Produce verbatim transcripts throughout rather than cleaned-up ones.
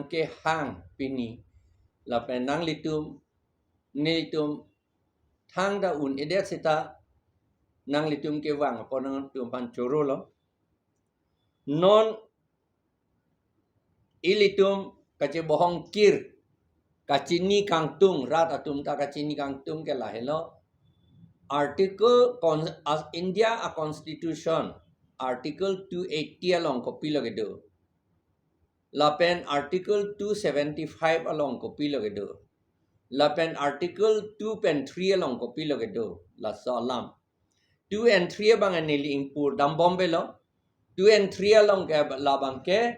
kehang pini. Lapen nanglitum, nelitum thangta un-edet seta nanglitum kevang apot nangtum aphan chorolo. Non ilitum kachebohong kir, kachini kangtung, rat atum ta kachini kangtung ke lahelo. Article con-, as India a constitution, Article two eighty along kopilo kedo. Lapen Article two seventy-five along kopilo kedo. Lapen Article two pen three along kopilo kedo. Laso alam. Two and three abang neli ingpur dambom belo. Two and three along ke labang ke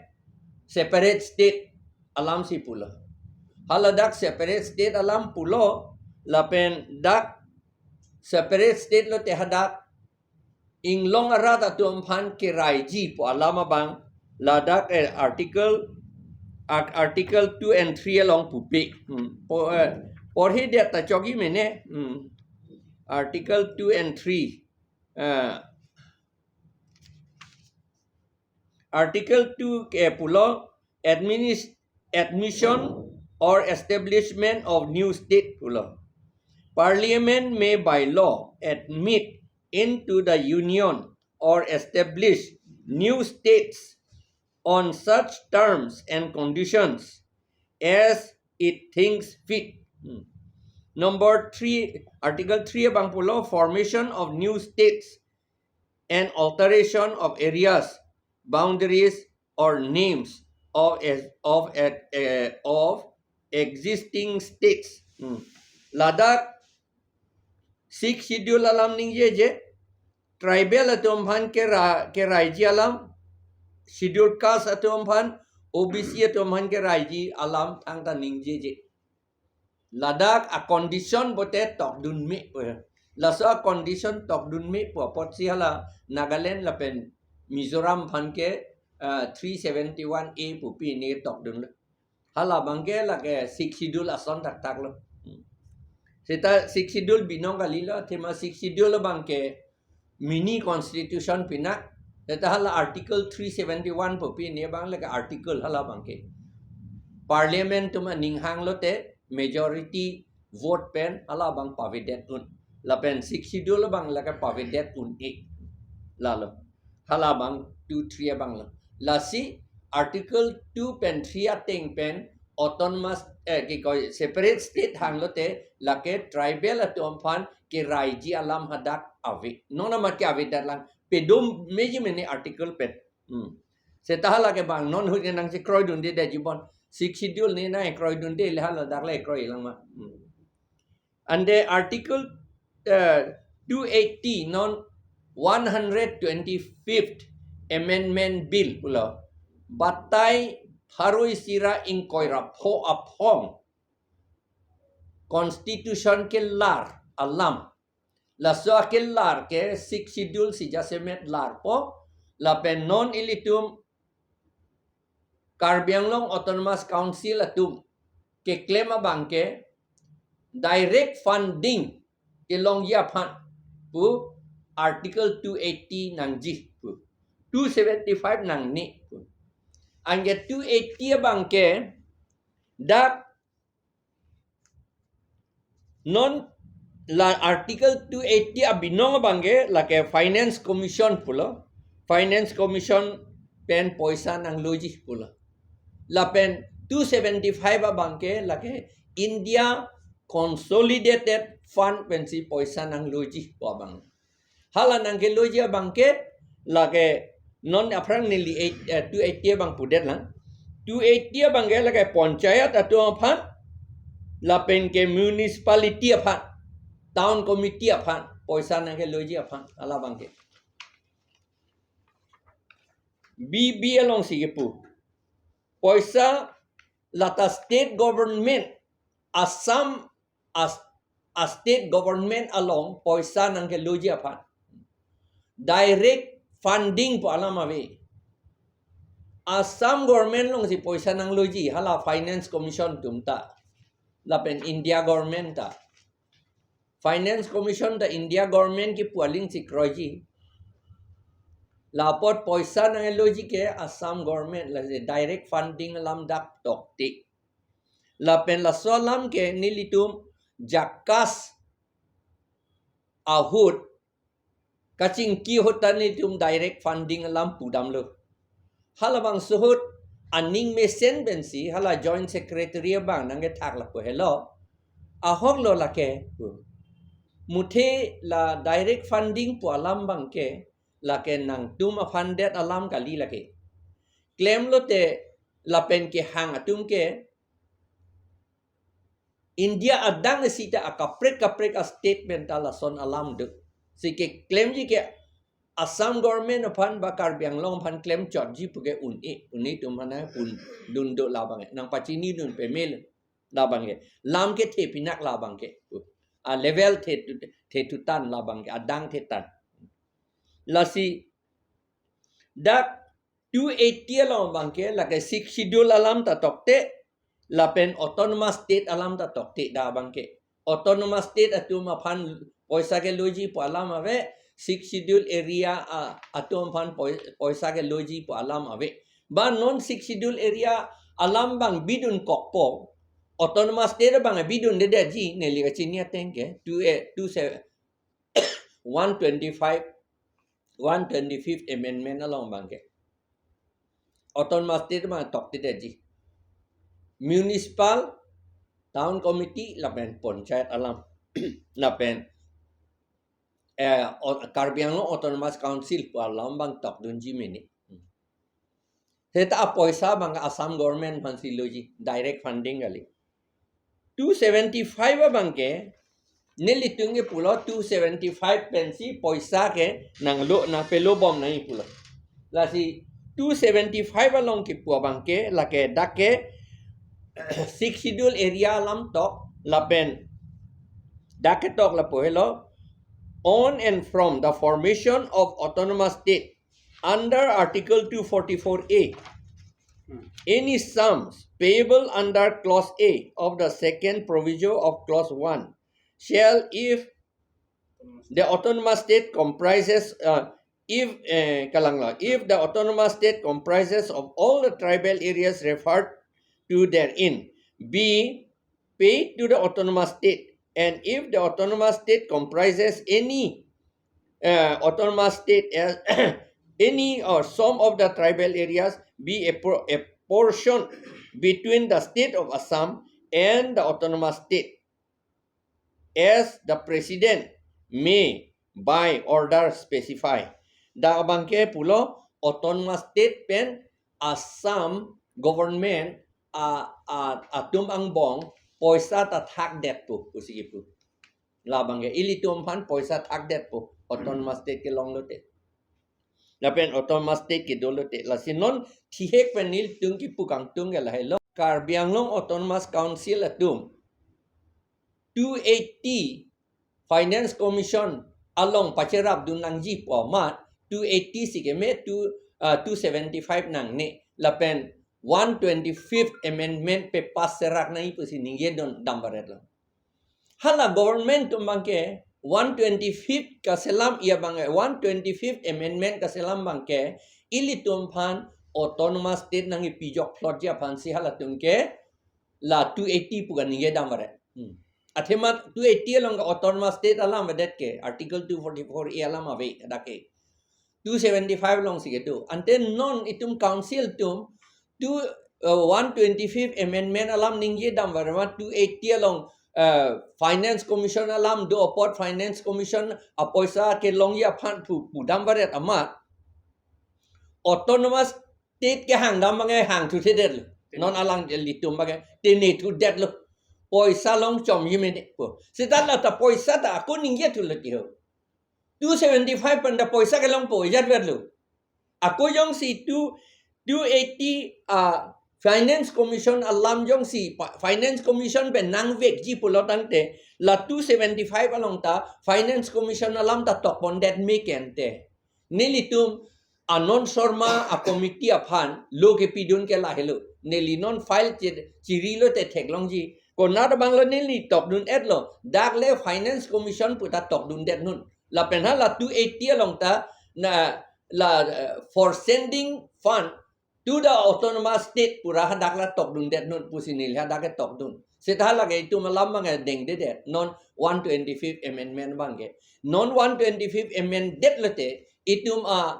separate state alam si pulo. Hala dak separate state alam pulo, lapen dak separate state lote hadak inglong arat atum aphan keraiji pu alam abang ladak, eh, article, ar-, article two and three along pupe. Hmm. Po, eh, porhi dia ta chogi mene. Hmm. Article two and three. Eh, Article two ke pulo, adminis-, admission or establishment of new state pulo. Parliament may by law admit into the Union or establish new states on such terms and conditions as it thinks fit. Hmm. Number three, Article three abang pulo, formation of new states and alteration of areas, boundaries or names of, of, eh, of existing states. Hmm. Ladak Sixth Schedule alam ningjeje, tribal atum aphan kera-, keraiji alam, Schedule Caste atum aphan, O B C atum aphan keraiji alam thangta ningjeje. Ladak a condition pote tokdun me pu. Laso a condition tokdun me pu apotsi hala Nagaland lapen Mizoram aphan ke, ah, three seventy-one A pu pine tokdunlo. Hala abang ke lake Sixth Schedule ason thakthak lo. Hmm. Seta Sixth Schedule binong kalilo, athema Sixth Schedule abang ke mini constitution pinak, seta hala Article three seventy-one pu pine abang lake article hala abang ke. Parliament atum aning hang lote majority vote pen hala abang pavedet un. Lapen Sixth Schedule abang lake pavedet un-e. Lalo. Hala abang two three abang lo. Lasi Article two pen three ateng pen autonomous, eh, kikoi separate state hang lote lake tribal atum aphan keraiji alam hadak ave. Non amat ke avedet lang. Pedum meji mene article pen. Hmm. Seta hala ke abang non ahut ke nangchekroidunde detji bon. Sixth Schedule ne nangkroidunde le hala dak le kroi lang ma. Hmm. And the Article, uh, two eighty non one hundred twenty-fifth Amendment Bill pulo. Batai pharo isi ra ingkoi ra pho aphong Constitution kelar alam. Laso akelar ke Sixth Schedule si jasemet larpo, lapen non ilitum Karbi Anglong Autonomous Council atum keklem abang ke direct funding kelongji aphan pu Article two eighty nangji pu, two seventy-five nangne pu. Anke two eighty abang ke dak non la Article two eighty abinong abang ke lake Finance Commission pulo. Finance Commission pen poisa nangloji pulo. Lapen two seventy-five abang ke lake India Consolidated Fund pensi poisa nangloji pu abang. Hala nangkeloji abang ke lake non aphrang neli eight, eh, two eighty abang pudet lang. Two eighty abang ke lake panchayat atum aphan, lapen ke municipality aphan, town committee aphan, poisa nangkeloji aphan, hala abang ke. B B along si kepu. Poisa lata state government, Assam as, a state government along poisa nangkeloji aphan. Direct funding pu alam ave. Assam government alongsi poisa nangloji, hala Finance Commission atum ta. Lapen India government ta. Finance Commission ta India government kipu aling si kroiji. Lapot poisa nangloji ke Assam government, lasi direct funding alam dak tokte. Lapen laso alam ke nelitum JACAS ahut kachingki ahut ta nelitum direct funding alam pudamlo. Halabangso ahut aning mesen pensi hala Joint Secretary abang nangkethak lapu helo. Ahok lo lake. Muthe la direct funding pu alam abangke lake nangtum aphan det alam kali lake. Klemlote lapen kehang atum ke India adang isi ta akaprek kaprek a-state pen ta lason alam do. Si keklemji ke Assam government aphan ba Karbi Anglong aphan klem chotji puke un-e, un-e atum aphan pudun do labangke. Nangpachinidun pemel labangke. Lam kethe pinak labangke. A level the tu, the tutan labangke. Adang thetan. Lasi dak two eighty along abangke lake Sixth Schedule alam ta tokte, lapen Autonomous State alam ta tokte dak abangke. Autonomous State atum aphan poisa keloji pu alam ave, Sixth Schedule area a, atum aphan poi-, poisa keloji pu alam ave. Ba non Sixth Schedule area alam abang bidunkokpo, Autonomous State abang bidundedetji, neli kachini ateng ke, two, eh, two se-, one twenty-five, one twenty-fifth Amendment along abangke. Autonomous State abang toktedetji. Municipal, Town Committee, lapen Panchayat alam. Lapen, eh, o-, Karbi Anglong Autonomous Council pu alam abang tokdunji mene. Seta apoisa abang Assam government aphansi loji, direct funding kali. Two seventy-five abangke, nelitum ke pulo two seventy-five pensi poisa ke nanglo, nangpelobom nangji pulo. Lasi two seventy-five along kipu abangke, lake dak ke Sixth Schedule area alam tok, lapen dak ketok lapu helo, on and from the formation of Autonomous State under Article two forty-four A, any sums payable under Clause A of the second proviso of Clause one shall, if the Autonomous State comprises, uh, if, eh, kalanglo, if the Autonomous State comprises of all the tribal areas referred to therein, be paid to the Autonomous State, and if the Autonomous State comprises any, uh, Autonomous State as any or some of the tribal areas, be a pro-, a portion between the State of Assam and the Autonomous State, as the President may by order specify. Dak abangke pulo Autonomous State pen Assam government a, a, atum angbong poisa ta thakdetpo, pusi kipu. Labangke ilitum aphan poisa thakdetpo, Autonomous State kelonglote. Lapen Autonomous State kedolote. Lasi non thihek pen nelitum kipu kangtung ke lahelo. Karbi Anglong Autonomous Council atum two eighty Finance Commission along pacherapdun nangji pu amat, two eighty si keme, two, ah, two seventy-five nangne, lapen one twenty-fifth Amendment pe-pass serak nangji pusi ningjedun damvaretlo. Hala government atum abangke one twenty-fifth kaselam, ya abang, one twenty-fifth Amendment kaselam abangke ilitum aphan Autonomous State nangkepijok phlotji aphansi halatum ke la two eighty pu kaningje damvaret. Hmm. Athema two eighty along ke Autonomous State alam avedet ke, Article two forty-four A alam ave, dak ke. Two seventy-five alongsi kedo. Ante non itum council atum, two, uh, one twenty-fifth Amendment alam ningje damvaret ma two eighty along, uh, Finance Commission alam do apot Finance Commission apoisa kelongji aphan pu, pudamvaret amat Autonomous State kehangdam abangke hangthuthedetlo. Non alanglitum abangke tenethudetlo. Poisa longchomji mene pu. Seta la ta poisa ta ako ningjethulo ti ho. Two seventy-five pen ta poisa kelongpo, ijatverlo. Ako jongsi two, two eighty, ah, Finance Commission alam jongsi, pa-, Finance Commission pen nangvekji pulo tangte, la two seventy-five along ta Finance Commission alam ta tokpondet me ke ante. Nelitum Anand Sharma a-committee aphan lo kepidun ke lahelo. Neli non file chi-, chirilote theklongji. Konat abanglo neli tokdun-etlo. Dak le Finance Commission pu ta tokdundetnon. Lapen hala two eighty along ta na la, eh, for sending fund to the autonomous state pu ra hadak la tokdun det non pusi neli hadak ke tokdun. Seta lake itum alam abang dengde det non one twenty-fifth amendment abang ke. Non one twenty-fifth amendment det lote itum a,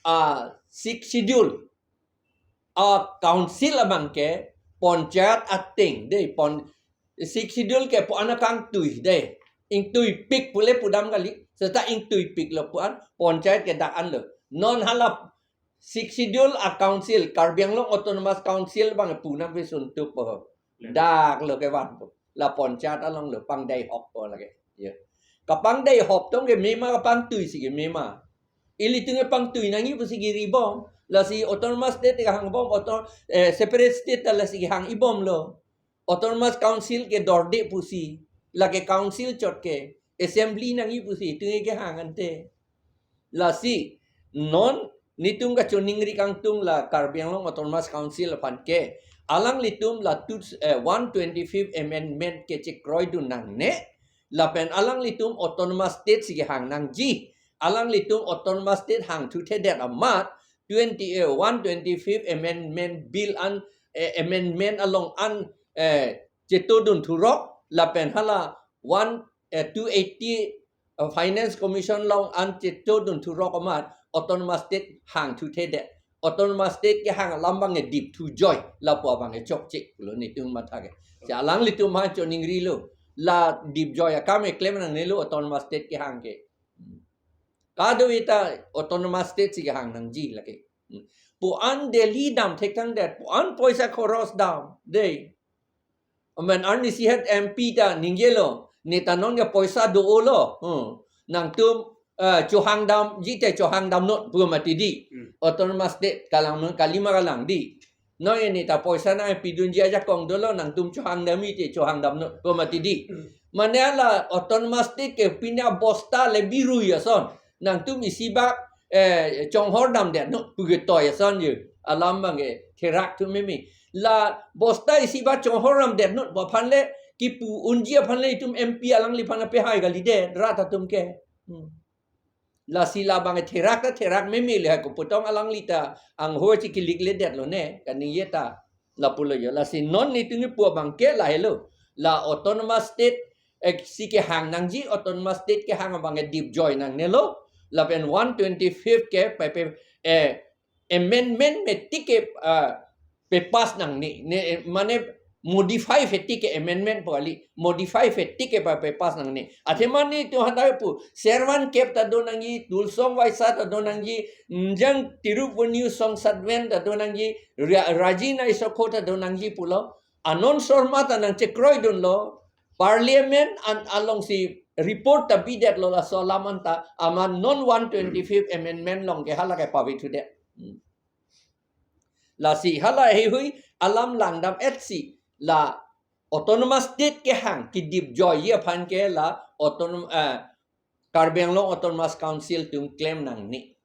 a sixth schedule a council abang ke panchayat ateng dei, pon sixth schedule ke pu-an akangtui dei. Ingtuipik pule pudam kali. Seta ingtuipiklo pu-an panchayat ke dak-an lo. Non hala sixth schedule a council, Karbi Anglong Autonomous Council abang pu nangpi suntup po. Dak lo kevanpo. La panchayat along lo pangdei hop po lake. Ya. Kapangdei hop tong ke mema kapangtui si ke mema. Ilitum ke pangtui nangji pusi kiri bom. Lasi autonomous state ke hang bom, auto, eh, separate state ta lasi hang ibomlo. Autonomous council ke dorde pusi. Lake council chot ke. Assembly nangji pusi. Itum ke hang ante. Lasi non netum kachoningri kangtung la Karbi Anglong Autonomous Council aphan ke. Alanglitum la tu, eh, one twenty-fifth amendment ke chekroidun nangne. Lapen alanglitum autonomous state si kehang nangji. Alanglitum autonomous state hangthuthedet amat twenty, eh, one twenty-fifth amendment bill an, eh, amendment along an, eh, chetodun thurok lapen hala one, eh, two eighty, eh, Finance Commission along an chetodun thurok amat autonomous state hangthuthedet. Autonomous state kehang alam abang edip thujoi lapu abang echokche pulo netum matha ke. Si alanglitum aphan choningrilo. La dipjoi akam eklem nangnelo autonomous state kehang ke. Kadokave ta autonomous state si kehang nangji lake. Pu-an Delhi dam thekthang det, pu-an poisa khoros dam dei. Amen arnisi het M P ta ningjelo, neta non ke poisa do-olo. Hmm. Nangtum, eh, chohang damji te chohang damnot pu mati dei. Hmm. Autonomous state kalang kalima kalang dei. Non neta poisa nangpidunji ajakong dolo, nangtum chohang damji te chohang damnot pu mati dei. Hmm. Mane hala autonomous state ke pine bosta le birui ason. Nangtum isi bak, eh, chonghor damdetnot pu ke toi ason je. Alam abang ke therak thu meme. La bosta isi bak chonghor damdetnot pu aphan le kipu unji aphan le itum M P alangliphan apehai kalidet rat atum ke. Hmm. Lasi labang ke therak ta therak meme le ha koputong alangli ta angho chikilik ledetlo ne kaningje ta. Lapulo jo. Lasi non netum kipu abang ke lahelo. La autonomous state, eh, si kehang nangji, autonomous state kehang abang ke dipjoi nangnelo. Lapen one twenty-fifth ke pe, pe, eh, amendment methik ke, ah, pepass nangne, ne, eh, mane modify methik ke amendment pu kali, modify methik ke pa pepass nangne. Athema netum hadak pu, Servan Kep ta do nangji, Tuliram Vaish ta do nangji, Njang Tirup Venu Song Sadven ta do nangji, Ra-, Raji Naisokho ta do nangji pulo, Anand Sharma ta nangchekroidunlo, Parliament an alongsi report ta bidetlo laso alam anta, amat non one twenty-fifth amendment along ke hala ke pavithudet. Hmm. Lasi hala heihui alam langdam-etsi la autonomous state kehang kidipjoiji aphan ke la autonom-, eh, Karbi Anglong Autonomous Council atum klem nangne.